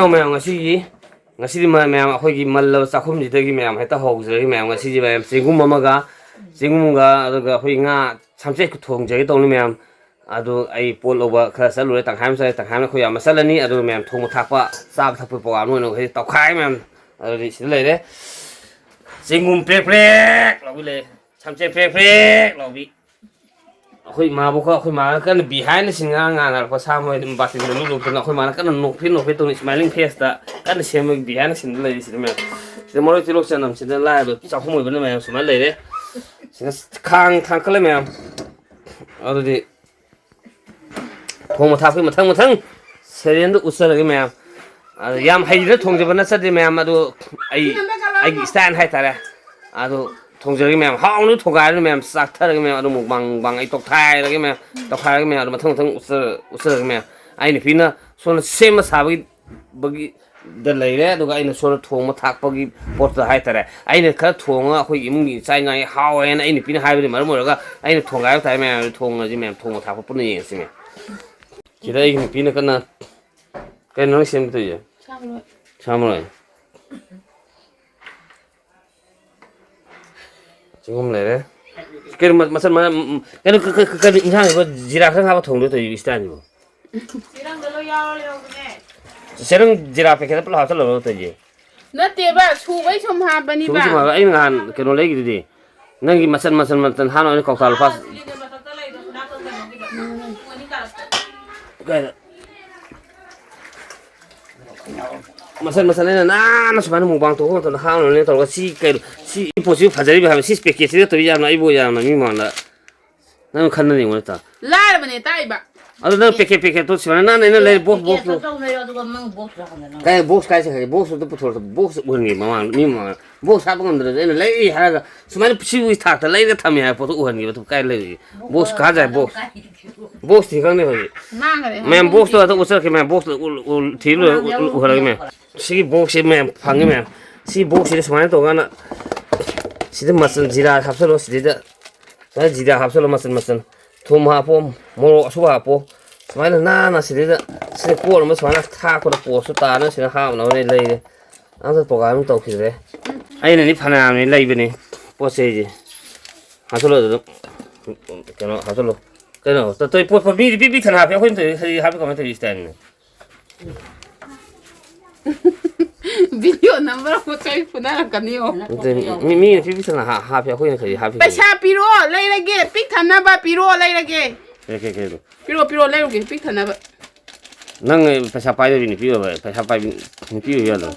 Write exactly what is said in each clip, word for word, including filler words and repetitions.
ꯃꯌꯥꯝ, ꯉꯁꯤꯒꯤ, ꯉꯁꯤꯗꯤ ꯃ-, ꯃꯌꯥꯝ, ꯑꯩꯈꯣꯏꯒꯤ ꯃꯜꯂꯕ ꯆꯥꯛꯈꯨꯝꯁꯤꯗꯒꯤ ꯃꯌꯥꯝ ꯍꯦꯛꯇ ꯍꯧꯖꯔꯒꯦ ꯃꯌꯥꯝ꯫ ꯉꯁꯤꯁꯦ ꯃꯌꯥꯝ, ꯆꯦꯡꯒꯨꯝ ꯑꯃꯒ, ꯆꯦꯡꯒꯨꯝꯒ, ꯑꯗꯨꯒ ꯑꯩꯈꯣꯏ ꯉꯥ ꯁꯝꯆꯦꯠꯀ ꯊꯣꯡꯖꯒꯦ ꯇꯧꯅꯤ ꯃꯌꯥꯝ꯫ ꯑꯗꯨ ꯑꯩ ꯄꯣꯠ ꯂꯧꯕ ꯈꯔ ꯆꯠꯂꯨꯔꯦ, ꯇꯪꯈꯥꯏ ꯑꯃ ꯆꯠꯂꯦ, ꯇꯪꯈꯥꯏ ꯑꯃꯅ ꯑꯩꯈꯣꯏ ꯌꯥꯝꯕ ꯆꯠꯂꯅꯤ꯫ ꯑꯗꯨꯒ ꯃꯌꯥꯝ, ꯊꯣꯡꯕ ꯊꯥꯛꯄ, ꯆꯥꯕ ꯊꯛꯄꯒꯤ ꯄ꯭ꯔꯣꯒꯥꯝ ꯑꯣꯏꯅ ꯑꯩꯈꯣꯏ ꯇꯧꯈꯥꯏ ꯃꯌꯥꯝ꯫ ꯑꯗꯨꯗꯤ ꯁꯤꯗ ꯂꯩꯔꯦ, ꯆꯦꯡꯒꯨꯝ ꯄ꯭ꯔꯦꯛ ꯄ꯭ꯔꯦꯛ ꯂꯥꯎꯕꯤ ꯂꯩꯔꯦ, ꯁꯝꯆꯦꯠ ꯄ꯭ꯔꯦꯛ ꯄ꯭ꯔꯦꯛ ꯂꯥꯎꯕꯤ꯫ ꯑꯩꯈꯣꯏ ꯏꯃꯥꯕꯣꯛꯀ ꯑꯩꯈꯣꯏ ꯃꯥꯒ ꯀꯟꯅ behind the scene ꯉꯥꯡ ꯉꯥꯡꯅꯔꯛꯄ, ꯁꯥ ꯃꯣꯏ ꯑꯗꯨꯝ ꯕꯥꯇꯤꯟꯗ ꯂꯨꯞ ꯂꯨꯞꯇꯅ ꯑꯩꯈꯣꯏ ꯃꯥꯅ ꯀꯟꯅ ꯅꯣꯛꯐꯦꯠ ꯅꯣꯛꯐꯦꯠ ꯇꯧꯅ, smiling face ꯇ ꯀꯟꯅ ꯁꯦꯝꯕꯒꯤ behind the scene ꯗ ꯂꯩꯔꯤ ꯁꯤꯗ ꯃꯌꯥꯝ꯫ ꯁꯤꯗ ꯃꯔꯣꯏ, ꯇꯤꯜꯍꯧ, ꯆꯅꯝ, ꯁꯤꯗ ꯂꯥꯏꯔꯕ ꯆꯥꯛꯈꯨꯝ ꯑꯣꯏꯕꯅ ꯃꯌꯥꯝ ꯁꯨꯃꯥꯏꯅ ꯂꯩꯔꯦ꯫ ꯁꯤꯗ ꯈꯥꯡ ꯊꯥꯡꯀꯠꯂꯦ ꯃꯌꯥꯝ꯫ ꯑꯗꯨꯗꯤ ꯊꯣꯡꯕ ꯊꯥꯛꯄꯒꯤ ꯃꯊꯪ ꯃꯊꯪ serial ꯗ ꯎꯠꯆꯔꯒꯦ ꯃꯌꯥꯝ꯫ ꯑꯗꯣ ꯌꯥꯝ ꯍꯩꯅ ꯊꯣꯡꯖꯕ ꯅꯠꯆꯗꯦ ꯃꯌꯥꯝ, ꯑꯗꯣ ꯑꯩ, ꯑꯩꯒꯤ style ꯍꯥꯏꯇꯥꯔꯦ꯫ ꯑꯗꯣ ꯊꯣꯡꯖꯔꯒꯦ ꯃꯌꯥꯝ, ꯍꯥꯎꯅ ꯊꯣꯡꯒꯥꯏꯔꯒꯦ ꯃꯌꯥꯝ, ꯆꯥꯛꯊꯔꯒꯦ ꯃꯌꯥꯝ, ꯑꯗꯣ mukbang, mukbang ꯑꯩ ꯇꯧꯈꯥꯏꯔꯒꯦ ꯃꯌꯥꯝ, ꯇꯧꯈꯥꯏꯔꯒꯦ ꯃꯌꯥꯝ꯫ ꯑꯗꯣ ꯃꯊꯪ ꯃꯊꯪ ꯎꯠꯆ-, ꯎꯠꯆꯔꯒꯦ ꯃꯌꯥꯝ꯫ ꯑꯩ ꯅꯨꯄꯤꯅ ꯁꯣꯝꯗ ꯁꯦꯝꯕ ꯁꯥꯕꯒꯤ, ꯕꯒꯤ ꯗ ꯂꯩꯔꯦ, ꯑꯗꯨꯒ ꯑꯩꯅ ꯁꯣꯝꯗ ꯊꯣꯡꯕ ꯊꯥꯛꯄꯒꯤ ꯄꯣꯠꯇ ꯍꯥꯏꯇꯥꯔꯦ꯫ ꯑꯩꯅ ꯈꯔ ꯊꯣꯡꯉꯒ ꯑꯩꯈꯣꯏꯒꯤ ꯏꯃꯨꯡꯒꯤ ꯆꯥꯛ ꯏꯟꯖꯥꯡꯁꯦ ꯍꯥꯎꯋꯦꯅ ꯑꯩ ꯅꯨꯄꯤꯅ ꯍꯥꯏꯕꯅ ꯃꯔꯝ ꯑꯣꯏꯔꯒ ꯑꯩꯅ ꯊꯣꯡꯒꯥꯏꯕ ꯇꯥꯔꯦ ꯃꯌꯥꯝ꯫ ꯊꯣꯡꯉꯁꯤ ꯃꯌꯥꯝ, ꯊꯣꯡꯕ ꯊꯥꯛꯄ ꯄꯨꯟꯅ ꯌꯦꯡꯉꯁꯤ ꯃꯌꯥꯝ꯫ ꯁꯤꯗ ꯑꯩꯒꯤ ꯅꯨꯄꯤꯅ ꯀꯟꯅ, ꯀꯩꯅꯣ ꯅꯪ ꯁꯦꯝꯗꯣꯏꯁꯦ? ꯁꯥ ꯃꯔꯣꯏ꯫ ꯁꯥ ꯃꯔꯣꯏ꯫ ꯆꯤꯡꯒꯨꯝ ꯂꯩꯔꯦ꯫ ꯀꯩꯅꯣ ꯃ-, ꯃꯆꯜ ꯃ-, ꯀꯩꯅꯣ ꯀ-, ꯀ-, ꯀ-, ꯀꯩꯅꯣ ꯏꯟꯁꯥꯡꯁꯤꯕꯣ ꯖꯤꯔꯥ ꯈꯔ ꯍꯥꯞꯄ ꯊꯣꯡꯗꯣꯏ ꯇꯧꯔꯤꯕ style ꯁꯤꯕꯣ? ꯆꯦꯔꯪꯗ ꯂꯣꯏ ꯌꯥꯎꯔ ꯂꯩꯍꯧꯕꯅꯦ꯫ ꯆꯦꯔꯪ ꯖꯤꯔꯥ packet ꯄꯨꯂꯞ ꯍꯥꯞꯆꯜꯂꯕ ꯇꯧꯔꯤꯁꯦ? ꯅꯠꯇꯦꯕ, ꯁꯨꯕꯩ ꯁꯨꯝ ꯍꯥꯞꯄꯅꯤꯕ꯫ ꯁꯨꯕꯩ ꯁꯨꯝ ꯍꯥꯞꯄ-, ꯑꯩꯅ ꯅꯍꯥꯟ ꯀꯩꯅꯣ ꯂꯩꯈꯤꯗꯨꯗꯤ꯫ ꯅꯪꯒꯤ ꯃꯆꯜ, ꯃꯆꯜ, ꯃꯆꯜ ꯍꯥꯟꯅ ꯑꯣꯏꯅ ꯀꯧꯇꯥ ꯂꯨꯄꯥ ꯑꯥ, ꯁꯤꯂꯤꯡꯒꯤ ꯃꯊꯛꯇ ꯂꯩꯗꯣ, ꯁꯣꯅꯥꯀꯟ ꯀꯩꯅꯣꯒꯤꯗ꯫ ꯄꯨꯡ ꯑꯅꯤ ꯇꯥꯔꯛꯄ꯫ ꯀꯥꯏꯗ? ꯃꯆꯜ ꯃꯆꯜ ꯑꯩꯅ ꯅꯥꯟꯅ ꯁꯨꯃꯥꯏꯅ mukbang ꯇꯧꯕ ꯃꯇꯝꯗ ꯍꯥꯞꯅꯕꯅꯦ ꯇꯧꯔꯒ ꯁꯤ ꯀꯩꯅꯣ, ꯁꯤ ꯄꯣꯠꯁꯤ ꯐꯖꯔꯤꯕ ꯍꯥꯏꯕ, ꯁꯤ packet ꯁꯤ ꯅꯠꯇꯕ ꯌꯥꯝꯅ ꯑꯩꯕꯨ ꯌꯥꯝꯅ ꯃꯤ ꯃꯃꯥꯡꯗ ꯅꯪ ꯈꯟꯅ ꯌꯦꯡꯉꯨ ꯅꯠꯇ꯭ꯔꯥ? ꯂꯥꯏꯔꯕꯅꯦ ꯇꯥꯛꯏꯕ꯫ ꯑꯗꯨ ꯅꯪ packet, packet ꯇꯣ ꯁꯨꯃꯥꯏꯅ ꯅꯥꯟꯅ ꯑꯩꯅ ꯂꯩ, box, box packet ꯇꯣ꯫ ꯇꯧꯅꯩꯔꯣ, ꯑꯗꯨꯒ ꯅꯪ box ꯇꯣ ꯍꯪꯉꯦ ꯅꯪ꯫ ꯀꯥꯏ box ꯀꯥꯏ ꯆꯠꯈ꯭ꯔꯒꯦ? Box ꯑꯝꯇ ꯄꯨꯊꯣꯔꯛꯇꯦ꯫ Box ꯎꯍꯟꯒꯦ ꯃꯃꯥꯡꯗ, ꯃꯤ ꯃꯃꯥꯡꯗ꯫ Box ꯍꯥꯞꯄ ꯉꯝꯗ꯭ꯔꯗꯤ ꯑꯩꯅ ꯂꯩ ꯍꯥꯏꯔꯒ ꯁꯨꯃꯥꯏꯅ ꯁꯤꯒꯤ ꯊꯥꯛꯇ ꯂꯩꯔꯒ ꯊꯝꯃꯦ ꯍꯥꯏꯕ ꯄꯣꯠꯇꯣ ꯎꯍꯟꯒꯦꯕ꯫ ꯑꯗꯨ ꯀꯥꯏ ꯂꯩꯔꯤꯒꯦ? Box ꯀꯥ ꯖꯥꯏ, box꯫ Box ꯊꯤ ꯈꯪꯗꯦ ꯍꯧꯖꯤꯛ꯫ ꯃꯥꯡꯈ꯭ꯔꯦ꯫ ꯃꯌꯥꯝ box ꯇꯣ ꯑꯗ ꯎꯠꯆꯔꯛꯀꯦ ꯃꯌꯥꯝ, box ꯇꯣ ꯎ-, ꯎ-, ꯊꯤꯕ ꯂꯣꯏꯔ ꯎ-, ꯎ-, ꯎꯍꯜꯂꯒꯦ ꯃꯌꯥꯝ꯫ ꯁꯤꯒꯤ box ꯁꯦ ꯃꯌꯥꯝ ꯐꯪꯉꯦ ꯃꯌꯥꯝ꯫ ꯁꯤ box ꯁꯤꯗ ꯁꯨꯃꯥꯏꯅ ꯇꯧꯔꯀꯥꯟꯗ ꯁꯤꯗ ꯃꯆꯜ ꯖꯤꯔꯥ ꯍꯥꯞꯆꯜꯂꯣ ꯁꯤꯗꯩꯗ꯫ ꯁꯨꯃꯥꯏꯅ ꯖꯤꯔꯥ ꯍꯥꯞꯆꯜꯂꯣ ꯃꯆꯜ ꯃꯆꯜ꯫ ꯊꯨꯝ ꯍꯥꯞꯄꯣ, ꯃꯣꯔꯣꯛ ꯑꯁꯨꯕ ꯍꯥꯞꯄꯣ꯫ ꯁꯨꯃꯥꯏꯅ ꯅꯥꯟꯅ ꯁꯤꯗꯩꯗ ꯁꯤꯗ ꯀꯣꯠ ꯑꯃ ꯁꯨꯃꯥꯏꯅ ꯊꯥꯛꯄꯗ ꯄꯣꯁꯁꯨ ꯇꯥꯅ ꯁꯤꯗ ꯍꯥꯞꯅꯕꯅꯦ ꯂꯩꯔꯦ꯫ ꯑꯝꯇ ꯄ꯭ꯔꯣꯒꯥꯝ ꯑꯃ ꯇꯧꯈꯤꯗ꯭ꯔꯦ꯫ ꯑꯩꯅꯗꯤ ꯐꯅꯌꯥꯝꯅꯤ ꯂꯩꯕꯅꯤ ꯄꯣꯠ ꯆꯩꯁꯦ꯫ ꯍꯥꯞꯆꯜꯂꯣ ꯑꯗꯨꯗ꯫ ꯀꯩꯅꯣ ꯍꯥꯞꯆꯜꯂꯣ꯫ ꯀꯩꯅꯣ ꯇ-, ꯇ-, ꯄꯣꯠ, ꯄꯣꯠ ꯃꯤꯗꯤ ꯄꯤꯛ ꯄꯤꯛ ꯊꯟꯅ ꯍꯥꯞꯄꯦ, ꯑꯩꯈꯣꯏꯅ ꯇꯧꯔꯤ ꯍꯥꯏꯗꯤ ꯍꯥꯞꯄꯤ ꯀꯃꯥꯏꯅ ꯇꯧꯔꯤ ꯁ꯭ꯇꯥꯏꯜꯅꯣ? ꯚꯤꯗꯤꯑꯣ ꯅꯝꯕꯔ ꯑꯃ ꯆꯣꯏ ꯐꯨꯅꯔꯛꯀꯅꯤꯌꯣ꯫ ꯅꯠꯇꯦ, ꯃꯤ, ꯃꯤꯅ ꯄꯤꯛ ꯄꯤꯛ ꯊꯟꯅ ꯍꯥ-, ꯍꯥꯞꯄꯦ, ꯑꯩꯈꯣꯏꯅ ꯀꯔꯤ ꯍꯥꯞꯄꯤ? ꯄꯩꯁꯥ ꯄꯤꯔꯛꯑꯣ ꯂꯩꯔꯒꯦ, ꯄꯤꯛ ꯊꯟꯅꯕ ꯄꯤꯔꯛꯑꯣ ꯂꯩꯔꯒꯦ꯫ ꯀꯩ, ꯀꯩ, ꯀꯩꯅꯣ? ꯄꯤꯔꯛꯑꯣ, ꯄꯤꯔꯛꯑꯣ ꯂꯩꯔꯨꯒꯦ, ꯄꯤꯛ ꯊꯟꯅꯕ꯫ ꯅꯪ ꯄꯩꯁꯥ ꯄꯥꯏꯗꯕꯤ ꯅꯨꯄꯤ ꯑꯣꯏꯕ, ꯄꯩꯁꯥ ꯄꯥꯏꯕꯤ ꯅꯨꯄꯤ ꯑꯣꯏꯕ ꯌꯥꯗ꯭ꯔꯣ?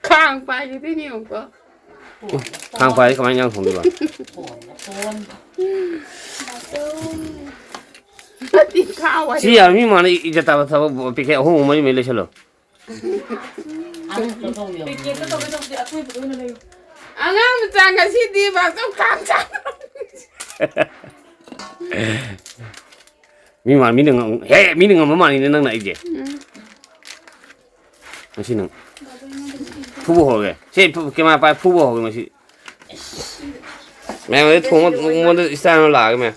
ꯈꯥꯡ ꯄꯥꯏꯈꯤꯗꯣꯏꯅꯦ ꯌꯦꯡꯉꯨꯀꯣ꯫ ꯈꯥꯡ ꯄꯥꯏꯔꯗꯤ ꯀꯃꯥꯏꯅ ꯏꯟꯖꯥꯡ ꯊꯣꯡꯗꯣꯏꯕ? ꯅꯠꯇꯦ, ꯈꯥ ꯋꯥꯔꯤ꯫ ꯁꯤ ꯌꯥꯔꯣꯏ, ꯃꯤ ꯃꯥꯅ ꯏꯖꯠ ꯇꯥꯕ ꯊꯕꯛ ꯄꯦꯀꯦꯠ ꯑꯍꯨꯝ ꯃꯔꯤ ꯃꯔꯤ ꯂꯩꯁꯜꯂꯣ꯫ ꯑꯉꯥꯡ ꯃꯆꯥ ꯉꯁꯤꯗꯤ ꯕꯥꯆꯧ ꯈꯥꯡ ꯆꯥ-, ꯃꯤ ꯃꯥ-, ꯃꯤꯅ ꯉꯝ-, ꯍꯦ, ꯃꯤꯅ ꯉꯝꯕ ꯃꯥꯜꯂꯤꯅꯦ ꯅꯪꯅ ꯑꯩꯁꯦ꯫ ꯎꯝ꯫ ꯉꯁꯤ ꯅꯪ ꯐꯨꯕ ꯍꯧꯔꯒꯦ꯫ ꯁꯦ, ꯐꯨ-, ꯀꯦꯃꯦꯔꯥ ꯄꯥꯏ, ꯐꯨꯕ ꯍꯧꯔꯒꯦ ꯉꯁꯤ꯫ ꯃꯌꯥꯝ ꯑꯗꯩ ꯊꯣꯡꯕ, ꯃꯉꯣꯟꯗ style ꯑꯃ ꯂꯥꯛꯑꯒꯦ ꯃꯌꯥꯝ꯫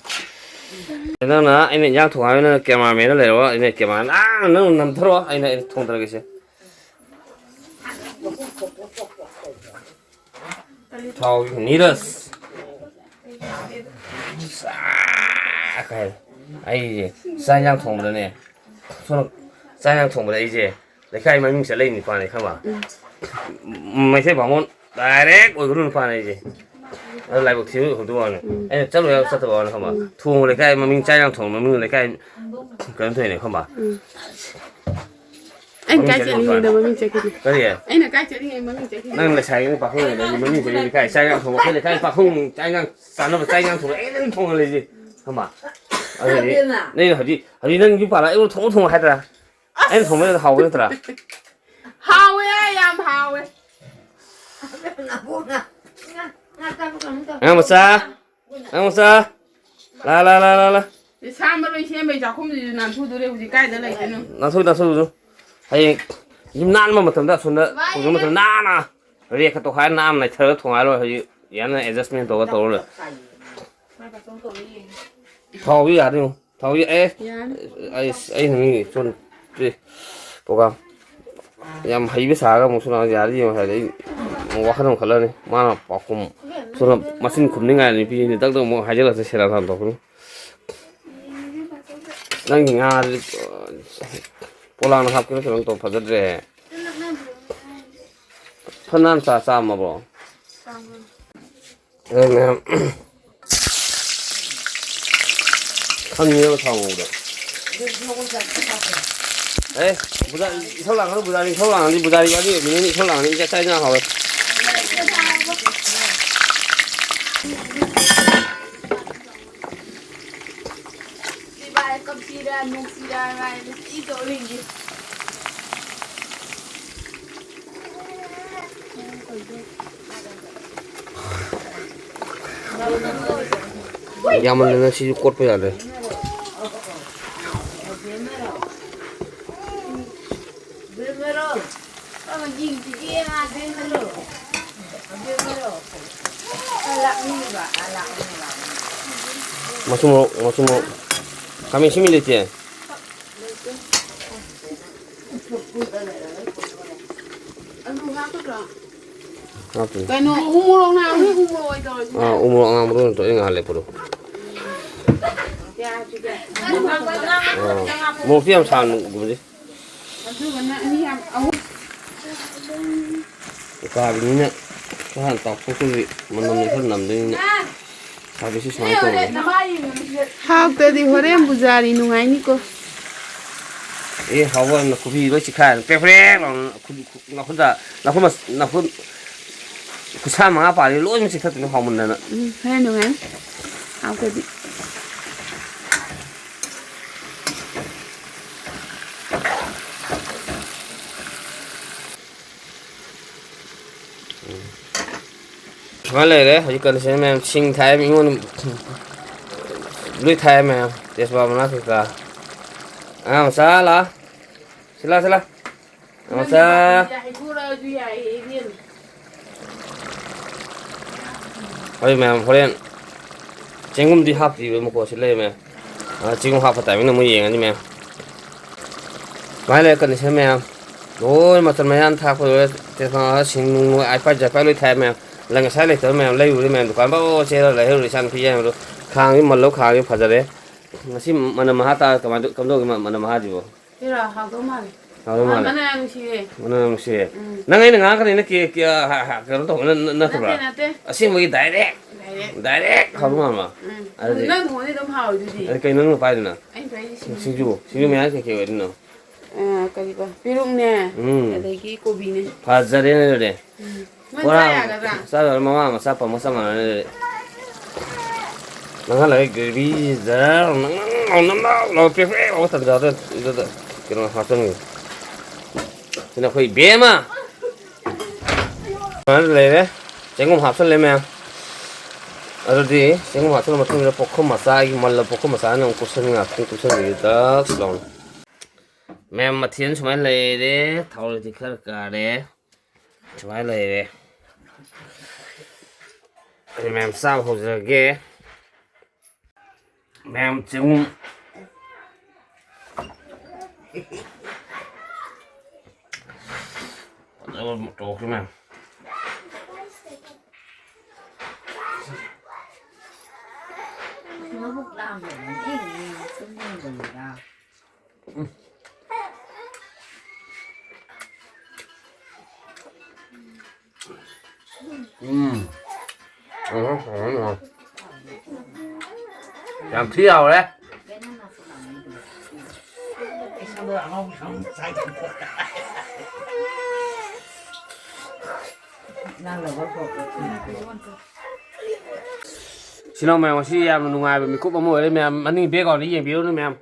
ꯅꯪꯅ, ꯑꯩꯅ ꯏꯟꯖꯥꯡ ꯊꯣꯡ ꯍꯥꯏꯕ, ꯅꯪꯅ cameraman ꯂꯩꯔꯣ, ꯑꯩꯅ camera, ꯑꯥ, ꯅꯪ ꯅꯝꯊꯔꯣ, ꯑꯩꯅ, ꯑꯩꯅ ꯊꯣꯡꯊꯔꯒꯦꯁꯦ꯫ ꯊꯥꯎ, ꯅꯤꯔꯖ꯫ ꯑꯥ, ꯀꯩ ꯍꯥꯏ-, ꯑꯩꯁꯦ ꯆꯥꯛ ꯏꯟꯖꯥꯡ ꯊꯣꯡꯕꯗꯅꯦ, ꯁꯣꯝ ꯆꯥꯛ ꯏꯟꯖꯥꯡ ꯊꯣꯡꯕꯗ ꯑꯩꯁꯦ ꯂꯩꯀꯥꯏ ꯃꯃꯤꯡ ꯆꯠꯂꯛꯏ ꯅꯨꯄꯥꯅꯤ, ꯈꯪꯕ? ꯎꯝ꯫ ꯃꯩꯇꯩ ꯕꯥꯃꯣꯟ direct ꯑꯣꯏꯒꯗꯧ ꯅꯨꯄꯥꯅꯤ ꯑꯩꯁꯦ꯫ ꯑꯗꯣ ꯂꯥꯏꯕꯛ ꯊꯤꯕ ꯑꯣꯏꯍꯧꯗꯕ ꯋꯥꯅꯤ꯫ ꯎꯝ꯫ ꯑꯩꯅ ꯆꯠꯂꯣꯏ ꯍꯥꯏꯕ ꯆꯠꯇꯕ ꯋꯥꯅꯤ, ꯈꯪꯕ? ꯎꯝ꯫ ꯊꯣꯡꯕ ꯂꯩꯀꯥꯏ ꯃꯃꯤꯡ, ꯆꯥꯛ ꯏꯟꯖꯥꯡ ꯊꯣꯡꯕ ꯃꯃꯤꯡ ꯂꯩꯀꯥꯏ ꯀꯩꯅꯣ ꯊꯣꯛꯏꯅꯦ, ꯈꯪꯕ? ꯎꯝ꯫ ꯑꯩꯅ ꯃꯃꯤꯡ ꯀꯥꯏ ꯆꯠꯂꯤ ꯆꯠꯂꯤꯉꯩꯗ ꯅꯨꯄꯥꯅꯤ꯫ ꯃꯃꯤꯡ ꯆꯠꯈꯤꯗ꯭ꯔꯦ꯫ ꯀꯔꯤ? ꯑꯩꯅ ꯀꯥꯏ ꯆꯠꯂꯤꯉꯩ ꯃꯃꯤꯡ ꯆꯠꯈꯤꯗ꯭ꯔꯦ꯫ ꯅꯪ ꯂꯩꯁꯥꯔꯤꯉꯩ ꯄꯥꯈꯪ ꯑꯣꯏꯔꯤꯉꯩꯗ ꯃꯃꯤꯡ ꯆꯠꯂꯤ ꯂꯩꯀꯥꯏ, ꯆꯥꯛ ꯏꯟꯖꯥꯡ ꯊꯣꯡꯕ, ꯑꯩꯈꯣꯏ ꯂꯩꯀꯥꯏ ꯄꯥꯈꯪ ꯆꯥꯛ ꯏꯟꯖꯥꯡ ꯆꯥꯅꯕ, ꯆꯥꯛ ꯏꯟꯖꯥꯡ ꯊꯣꯡꯕ ꯑꯩꯅ ꯑꯗꯨꯝ ꯊꯣꯡꯍꯜꯂꯤꯁꯦ, ꯈꯪꯕ? ꯑꯗꯨꯗꯤ ꯅꯪꯅ ꯍꯧꯖꯤꯛ, ꯍꯧꯖꯤꯛ ꯅꯪ ꯌꯨꯝ ꯄꯥꯜꯂ ꯑꯩꯉꯣꯟꯗ ꯊꯣꯡꯉ ꯊꯣꯡꯉꯣ ꯍꯥꯏꯗ꯭ꯔꯥ? ꯑꯩꯅ ꯊꯣꯡꯕꯅ ꯍꯥꯎꯕ ꯅꯠꯇ꯭ꯔꯥ? ꯍꯥꯎꯋꯦ, ꯌꯥꯝ ꯍꯥꯎꯋꯦ꯫ ꯑꯉꯥꯡ ꯃꯆꯥ, ꯑꯉꯥꯡ ꯃꯆꯥ, ꯂꯥ, ꯂꯥ, ꯂꯥ, ꯂꯥ, ꯂꯥ꯫ ꯁꯥ ꯃꯔꯣꯏ ꯁꯦꯝꯕꯩ ꯆꯥꯛꯈꯨꯝꯁꯤꯁꯨ ꯅꯥꯟꯊꯨꯗꯣꯔꯦ, ꯍꯧꯖꯤꯛ ꯀꯥꯏꯗ ꯂꯩꯗꯣꯏꯅꯣ? ꯅꯥꯟꯊꯣꯛ, ꯅꯥꯟꯊꯣꯛ, ꯅꯥꯟꯊꯣꯛ꯫ ꯍꯌꯦꯡ ꯌꯨꯝ ꯅꯥꯟꯕ ꯃꯇꯝꯗ ꯑꯁꯣꯝꯗ ꯄꯨꯕ ꯃꯇꯝꯗ ꯅꯥꯟꯅ ꯔꯦꯛꯀ ꯇꯧꯈꯥꯏꯔ ꯅꯥꯟꯅ ꯅꯩꯊꯔꯒ ꯊꯣꯡꯉꯥꯏ ꯂꯣꯏꯔꯦ꯫ ꯍꯧꯖꯤꯛ ꯌꯥꯝꯅ adjustment ꯇꯧꯔꯒ ꯇꯧꯔ ꯂꯣꯏꯔꯦ꯫ ꯊꯥꯎꯗꯤ ꯌꯥꯔꯦ ꯌꯦꯡꯉꯣ꯫ ꯊꯥꯎꯗꯤ ꯑꯦ꯫ ꯌꯥꯔꯦ꯫ ꯑꯩ, ꯑꯩꯅ ꯃꯤ ꯁꯣꯝ ꯄ꯭ꯔꯣꯒꯥꯝ ꯌꯥꯝ ꯍꯩꯕ ꯁꯥꯔꯒ ꯑꯃꯨꯛ ꯁꯣꯝ ꯌꯥꯔꯦ ꯌꯦꯡꯉꯣ ꯍꯥꯏꯗꯤ ꯑꯩ ꯑꯃꯨꯛ ꯋꯥꯈꯜ ꯑꯃꯨꯛ ꯈꯜꯂꯅꯤ꯫ ꯃꯥꯅ ꯄꯥꯎꯈꯨꯝ ꯁꯣꯝꯗ ꯃꯆꯤꯟ ꯈꯨꯝꯅꯤꯡꯉꯥꯏ ꯅꯨꯄꯤꯁꯤꯡꯁꯦ ꯇꯛ ꯇꯛ ꯑꯃꯨꯛ ꯍꯥꯏꯖꯤꯜꯂꯛꯇ ꯁꯦꯔꯥꯟ ꯇꯨꯔꯥꯟ ꯇꯧꯔꯛꯀꯅꯤ꯫ ꯅꯪꯒꯤ ꯉꯥꯗꯨꯗꯤ ꯄꯣꯂꯥꯡꯅ ꯍꯥꯞꯀꯦꯔꯥ ꯀꯩꯅꯣꯝ ꯇꯧ ꯐꯖꯗ꯭ꯔꯦ꯫ ꯐꯅꯥꯟ ꯆꯥ ꯆꯥꯝꯃꯕꯣ? ꯑꯗꯨ ꯃꯌꯥꯝ ꯈꯪꯉꯦꯕ ꯊꯥꯎ ꯉꯧꯕꯗ꯫ ꯑꯦ, ꯕꯨꯖꯥ-, ꯏꯁꯧ ꯂꯥꯡꯒꯅꯨ, ꯕꯨꯖꯥꯔꯤ ꯏꯁꯧ ꯂꯥꯡꯉꯗꯤ, ꯕꯨꯖꯥꯔꯤ ꯋꯥꯔꯤ ꯑꯣꯏꯕꯅꯤꯅ ꯏꯁꯧ ꯂꯥꯡꯉꯗꯤ ꯏꯆꯥ ꯆꯥꯏꯅ ꯍꯥꯎꯔꯣꯏ꯫ ꯁꯤꯕꯥꯏ ꯀꯞꯁꯤꯔ ꯅꯣꯛꯁꯤꯔ ꯉꯥꯏꯅ ꯁꯤ ꯇꯧꯔꯤꯁꯦ꯫ ꯌꯥꯝꯃꯟꯗꯅ ꯁꯤꯁꯨ ꯀꯣꯠꯄ ꯌꯥꯗ꯭ꯔꯦ꯫ ꯃꯆꯨ ꯃꯣꯔꯣꯛ, ꯃꯆꯨ ꯃꯣꯔꯣꯛ꯫ ꯈꯥꯃꯦꯟ ꯑꯁꯤꯟꯕꯤ ꯂꯩꯇꯦ? ꯑꯂꯨ ꯍꯥꯞꯀꯗ꯭ꯔꯣ? ꯍꯥꯞꯇꯣꯏꯅꯤ꯫ ꯀꯩꯅꯣ, ꯎ ꯃꯣꯔꯣꯛ ꯅꯍꯥꯟ ꯎ ꯃꯣꯔꯣꯛ ꯑꯣꯏ ꯇꯧꯔꯁꯤ꯫ ꯑꯥ, ꯎ ꯃꯣꯔꯣꯛ ꯑꯉꯥꯡꯕꯗꯣ ꯑꯣꯏꯅ ꯇꯧ-, ꯑꯩ ꯉꯥꯏꯍꯥꯛ ꯂꯩ ꯄꯨꯔꯛꯎ꯫ ꯄꯤꯌꯥꯁꯁꯤꯗ꯫ ꯑꯥ, ꯃꯣꯔꯣꯛꯇꯤ ꯌꯥꯝ ꯁꯥꯅ ꯎꯕꯗꯤ꯫ ꯑꯗꯨꯒꯅ ꯑꯅꯤ ꯌꯥꯝ ꯑꯍꯨꯝ꯫ ꯎꯀꯥꯕꯤꯅꯤꯅ ꯈꯔ ꯍꯥꯟꯅ ꯇꯥꯎꯊꯣꯛꯇ꯭ꯔꯗꯤ ꯃꯅꯝꯁꯦ ꯈꯔ ꯅꯝꯗꯣꯏꯅꯤꯅ ꯁꯥꯕꯤꯁꯤ ꯁꯨꯃꯥꯏꯅ ꯇꯧꯔꯦ꯫ ꯍꯥꯎꯇꯗꯤ ꯍꯣꯔꯦꯟ ꯕꯨꯖꯥꯔꯤ ꯅꯨꯡꯉꯥꯏꯅꯤꯀꯣ꯫ ꯑꯦ, ꯍꯥꯎꯕ ꯌꯥꯝꯅ ꯈꯨꯕꯤ ꯂꯣꯏ ꯆꯤꯛꯈꯥꯏꯔꯦ꯫ ꯄ꯭ꯔꯦꯛ ꯄ꯭ꯔꯦꯛ ꯂꯥꯎꯅ ꯈꯨ-, ꯈꯨ-, ꯅꯈꯨꯠꯇ, ꯅꯈꯨꯠ ꯃꯁ-, ꯅꯈꯨꯠ ꯈꯨꯠꯁꯥ ꯃꯉꯥ ꯄꯥꯜꯂꯤ ꯂꯣꯏꯅ ꯆꯤꯛꯊꯠꯇꯣꯏꯅꯤ ꯍꯥꯎꯃꯟꯗꯅ꯫ ꯎꯝ, ꯈꯔ ꯅꯨꯡꯉꯥꯏ꯫ ꯍꯥꯎꯇꯗꯤ꯫ ꯁꯨꯃꯥꯏꯅ ꯂꯩꯔꯦ ꯍꯧꯖꯤꯛ condition ꯃꯌꯥꯝ꯫ ꯁꯤꯡ ꯊꯥꯏ ꯃꯤꯉꯣꯟꯗ, ꯂꯣꯏ ꯊꯥꯏ ꯃꯌꯥꯝ, ꯇꯦꯖꯄꯥꯠ ꯃꯅꯥ ꯀꯩꯀꯥ꯫ ꯑꯉꯥꯡ ꯃꯆꯥ ꯂꯥꯛ꯫ ꯁꯤꯂꯥ, ꯁꯤꯂꯥ꯫ ꯑꯉꯥꯡ ꯃꯆꯥ꯫ ꯍꯩꯗꯣꯔꯛꯑꯁꯨ ꯌꯥꯏꯌꯦ, ꯏꯕꯦꯝꯃ꯫ ꯍꯣꯏ ꯃꯌꯥꯝ, ꯍꯣꯔꯦꯟ ꯆꯦꯡꯒꯨꯝꯗꯤ ꯍꯥꯞꯇ꯭ꯔꯤꯕ ꯃꯀꯣꯠꯁꯤ ꯂꯩꯔꯦ ꯃꯌꯥꯝ꯫ ꯑꯥ, ꯆꯦꯡꯒꯨꯝ ꯍꯥꯞꯄ ꯇꯥꯏꯃꯤꯡꯗ ꯑꯃꯨꯛ ꯌꯦꯡꯉꯅꯤ ꯃꯌꯥꯝ꯫ ꯁꯨꯃꯥꯏꯅ ꯂꯩꯔꯦ ꯀꯟꯗꯤꯁꯟ ꯃꯌꯥꯝ꯫ ꯂꯣꯏ ꯃꯆꯜ ꯃꯌꯥꯝ ꯊꯥꯛꯄ ꯂꯣꯏꯔꯦ꯫ ꯇꯦꯖꯄꯇꯥ, ꯁꯤꯡ ꯅꯨꯡ ꯂꯣꯏ ꯑꯥꯏ ꯄꯥꯏ ꯖꯥꯏ ꯄꯥꯏ ꯂꯣꯏ ꯊꯥꯏ ꯃꯌꯥꯝ꯫ ꯂꯪ ꯉꯁꯥꯏ ꯂꯩꯇꯕ ꯃꯌꯥꯝ ꯂꯩꯔꯨꯔꯦ ꯃꯌꯥꯝ꯫ ꯗꯨꯀꯥꯟ ꯕꯥꯎ ꯆꯦꯜꯂ ꯂꯩꯍꯧꯔꯦ ꯏꯆꯥꯅꯨꯄꯤ ꯌꯥꯏꯃꯗꯣ꯫ ꯈꯥꯡꯁꯤ ꯃꯜꯂꯧ ꯈꯥꯡꯁꯤ ꯐꯖꯔꯦ꯫ ꯉꯁꯤ ꯃꯅꯝ ꯃꯍꯥ ꯇꯥ ꯀꯃꯥꯏꯅ ꯇꯧ-, ꯀꯝꯗꯧꯒꯦ ꯃ-, ꯃꯅꯝ ꯃꯍꯥꯁꯤꯕꯣ? ꯁꯤꯔꯣ? ꯍꯥꯎꯗꯧ ꯃꯥꯜꯂꯦ꯫ ꯍꯥꯎꯗꯧ ꯃꯥꯜꯂꯦ꯫ ꯃꯅꯝ ꯌꯥꯝ ꯅꯨꯡꯁꯤꯌꯦ꯫ ꯃꯅꯝ ꯌꯥꯝ ꯅꯨꯡꯁꯤꯌꯦ꯫ ꯎꯝ꯫ ꯅꯪ ꯑꯩꯅ ꯉꯥꯡꯉꯛꯀꯅꯤ ꯅꯠꯇꯦ, ꯀꯤ-, ꯑ, ꯍ-, ꯍ-, ꯀꯩꯅꯣ ꯇꯧꯕ ꯅ-, ꯅ-, ꯅꯠꯇꯕ꯭ꯔꯥ? ꯅꯠꯇꯦ, ꯅꯠꯇꯦ꯫ ꯑꯁꯦꯡꯕꯒꯤ direct꯫ Direct꯫ Direct ꯍꯥꯎꯗꯧ ꯃꯥꯟꯕ꯫ ꯎꯝ꯫ ꯑꯗꯨꯗꯤ ꯅꯪ ꯊꯣꯡꯉꯗꯤ ꯑꯗꯨꯝ ꯍꯥꯎꯋꯤꯗꯨꯗꯤ꯫ ꯑꯗꯨ ꯀꯩꯅꯣ ꯅꯪꯅ ꯄꯥꯏꯗꯨꯅ? ꯑꯩꯅ ꯄꯥꯏꯔꯤꯁꯦ ꯁꯤꯡꯖꯨ꯫ ꯁꯤꯡꯖꯨ꯫ ꯁꯤꯡꯖꯨ ꯃꯌꯥꯟ ꯀꯩꯀꯩ ꯑꯣꯏꯗꯣꯏꯅꯣ? ꯑ, ꯀꯔꯤꯕ? ꯄꯦꯔꯨꯛꯅꯦ꯫ ꯎꯝ꯫ ꯑꯗꯒꯤ ꯀꯣꯕꯤꯅꯦ꯫ ꯐꯖꯔꯦꯅꯦ ꯑꯗꯨꯗꯤ꯫ ꯎꯝ꯫ ꯅꯪ ꯄꯨꯔꯥ ꯆꯥ ꯌꯥꯒꯗ꯭ꯔꯥ? ꯆꯥ ꯌꯥꯔꯣꯏ, ꯃꯃꯥ ꯃꯆꯥ ꯄꯝꯃ ꯆꯞ ꯃꯥꯟꯅꯔꯦ ꯑꯗꯨꯗꯤ꯫ ꯅꯪꯍꯜꯂꯒ gravy ꯖꯔ ꯅꯪ ꯅꯪ ꯅꯪ ꯂꯥꯎ ꯄꯦꯛ ꯄꯦꯛ ꯂꯥꯎꯕ ꯇꯟꯖꯥꯗꯨꯗ ꯑꯗꯨꯗ ꯀꯩꯅꯣ ꯍꯥꯞꯆꯟꯒꯦ꯫ ꯁꯤꯅ ꯑꯩꯈꯣꯏ ꯏꯕꯦꯝꯃ꯫ ꯁꯨꯃꯥꯏꯅ ꯂꯩꯔꯦ꯫ ꯆꯦꯡꯒꯨꯝ ꯍꯥꯞꯆꯜꯂꯦ ꯃꯌꯥꯝ꯫ ꯑꯗꯨꯗꯤ ꯆꯦꯡꯒꯨꯝ ꯍꯥꯞꯆꯜꯂ ꯃꯇꯨꯡꯗ ꯄꯣꯛꯈꯝ ꯃꯆꯥ, ꯑꯩꯒꯤ ꯃꯜꯂ ꯄꯣꯛꯈꯝ ꯃꯆꯥꯅ ꯑꯃꯨꯛ ꯀꯨꯞꯁꯟꯒꯦ, ꯉꯥꯛꯇꯪ ꯀꯨꯞꯁꯟꯒꯦ ꯗꯛꯁ ꯂꯥꯎꯅ꯫ ꯃꯌꯥꯝ ꯃꯊꯦꯜ ꯁꯨꯃꯥꯏꯅ ꯂꯩꯔꯦ꯫ ꯊꯥꯎ ꯂꯩꯗꯤ ꯈꯔ ꯀꯥꯔꯦ꯫ ꯁꯨꯃꯥꯏꯅ ꯂꯩꯔꯦ꯫ ꯑꯩ ꯃꯌꯥꯝ ꯆꯥꯕ ꯍꯧꯖꯔꯒꯦ꯫ ꯃꯌꯥꯝ ꯆꯦꯡꯒꯨꯝ꯫ ꯐꯖꯕ ꯑꯃ ꯇꯧꯈ꯭ꯔꯦ ꯃꯌꯥꯝ꯫ ꯃꯕꯨꯛ ꯂꯥꯝꯗꯕꯅꯤ, ꯇꯨꯝꯅꯤꯡꯕꯅꯤꯗ꯫ ꯎꯝ꯫ ꯎꯝ, ꯎꯝ, ꯎꯝ꯫ ꯌꯥꯝ ꯊꯤ ꯍꯥꯎꯔꯦ꯫ ꯏꯆꯤꯜ ꯏꯅꯥꯎ ꯃꯌꯥꯝ, ꯉꯁꯤ ꯌꯥꯝꯅ ꯅꯨꯡꯉꯥꯏꯕ ꯃꯤꯀꯨꯞ ꯑꯃ ꯑꯣꯏꯔꯦ ꯃꯌꯥꯝ꯫ ꯃꯅꯤꯡ background ꯗ ꯌꯦꯡꯕꯤꯔꯨꯅꯦ ꯃꯌꯥꯝ꯫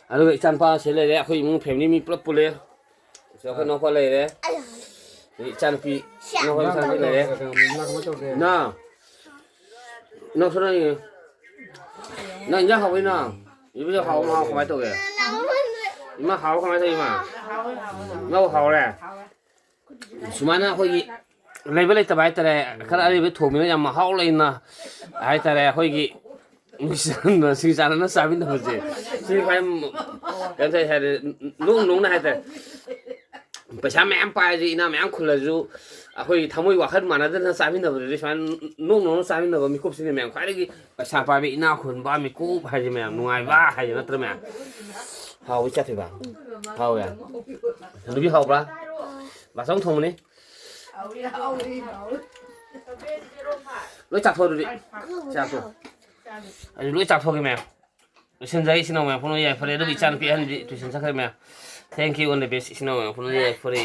ꯑꯗꯨꯒ ꯏꯆꯥꯅꯨꯄꯥ ꯁꯤ ꯂꯩꯔꯦ, ꯑꯩꯈꯣꯏ ꯏꯃꯨꯡ family ꯃꯤ ꯄꯨꯂꯞ ꯄꯨꯜꯂꯦ꯫ ꯁꯤ ꯑꯩꯈꯣꯏ ꯏꯅꯥꯎꯄꯥ ꯂꯩꯔꯦ꯫ ꯑꯗꯩ ꯏꯆꯥꯅꯨꯄꯤ, ꯏꯅꯥꯎꯄꯥ ꯏꯆꯥꯅꯨꯄꯤ ꯂꯩꯔꯦ꯫ ꯏꯃꯥ, ꯏꯅꯥꯎ ꯁꯣꯝꯗ ꯌꯦꯡꯉꯨ꯫ ꯅꯪ ꯏꯟꯖꯥꯡ ꯍꯥꯎꯕ꯭ꯔꯣ ꯏꯅꯥꯎ? ꯏꯕꯨꯡꯉꯣ ꯍꯥꯎꯕ ꯃꯍꯥꯎ ꯀꯃꯥꯏꯅ ꯇꯧꯒꯦ? ꯏꯃꯥ ꯍꯥꯎꯕ ꯀꯃꯥꯏꯅ ꯇꯧꯏ ꯏꯃꯥ? ꯏꯅꯥꯎ ꯍꯥꯎꯔꯦ? ꯁꯨꯃꯥꯏꯅ ꯑꯩꯈꯣꯏꯒꯤ ꯂꯩꯕ ꯂꯩꯇꯕ ꯍꯥꯏꯇꯥꯔꯦ, ꯈꯔ ꯑꯔꯩꯕ ꯊꯣꯡꯕꯅ ꯌꯥꯝ ꯃꯍꯥꯎ ꯂꯩꯅ ꯍꯥꯏꯇꯥꯔꯦ, ꯑꯩꯈꯣꯏꯒꯤ ꯅꯨꯡꯁꯤ ꯆꯥꯟꯅꯅ ꯆꯥꯃꯤꯟꯅꯕꯁꯦ ꯁꯤ ꯈ꯭ꯋꯥꯏ ꯀꯩꯅꯣ ꯇꯧꯋꯦ ꯍꯥꯏꯗꯤ, ꯅꯣꯡ ꯅꯣꯡꯅ ꯍꯥꯏꯇꯥꯔꯦ꯫ ꯄꯩꯁꯥ ꯃꯌꯥꯝ ꯄꯥꯏꯔꯁꯨ, ꯏꯅꯥ ꯃꯌꯥꯝ ꯈꯨꯜꯂꯁꯨ, ꯑꯩꯈꯣꯏ ꯊꯃꯣꯏ ꯋꯥꯈꯜ ꯃꯥꯟꯅꯗꯅ ꯆꯥꯃꯤꯟꯅꯕꯗꯨꯗꯤ ꯁꯨꯃꯥꯏꯅ ꯅꯣꯡ ꯅꯣꯡꯅ ꯆꯥꯃꯤꯟꯅꯕ ꯃꯤꯀꯨꯞꯁꯤꯅ ꯃꯌꯥꯝ ꯈ꯭ꯋꯥꯏꯗꯒꯤ ꯄꯩꯁꯥ ꯄꯥꯏꯕ, ꯏꯅꯥ ꯈꯨꯟꯕ ꯃꯤꯀꯨꯞ ꯍꯥꯏꯁꯦ ꯃꯌꯥꯝ, ꯅꯨꯡꯉꯥꯏꯕ ꯍꯥꯏꯁꯦ ꯅꯠꯇ꯭ꯔ ꯃꯌꯥꯝ? ꯍꯥꯎꯕ ꯆꯥꯊꯣꯏꯕ? ꯍꯥꯎꯋꯦ꯫ ꯅꯨꯄꯤ ꯍꯥꯎꯕ꯭ꯔꯥ? ꯕꯥꯆꯧ ꯊꯣꯡꯕꯅꯤ꯫ ꯂꯣꯏ ꯆꯥꯊꯣꯛ ꯑꯗꯨꯗꯤ꯫ ꯆꯥꯊꯣꯛ꯫ ꯑꯩ ꯂꯣꯏ ꯆꯥꯊꯣꯛꯀꯦ ꯃꯌꯥꯝ꯫ ꯂꯣꯏꯁꯤꯟꯖꯔꯦ ꯏꯆꯤꯟ ꯏꯅꯥꯎ ꯃꯌꯥꯝ ꯄꯨꯝꯅꯃꯛ ꯌꯥꯏꯐꯔꯦ꯫ ꯑꯗꯨꯕꯨ ꯏꯆꯥꯅꯨꯄꯤ ꯑꯍꯟꯗꯤ tuition ꯆꯠꯈ꯭ꯔꯦ ꯃꯌꯥꯝ꯫ Thank you all the best, ꯏꯆꯤꯟ ꯏꯅꯥꯎ ꯃꯌꯥꯝ ꯄꯨꯝꯅꯃꯛ ꯌꯥꯏꯐꯔꯦ꯫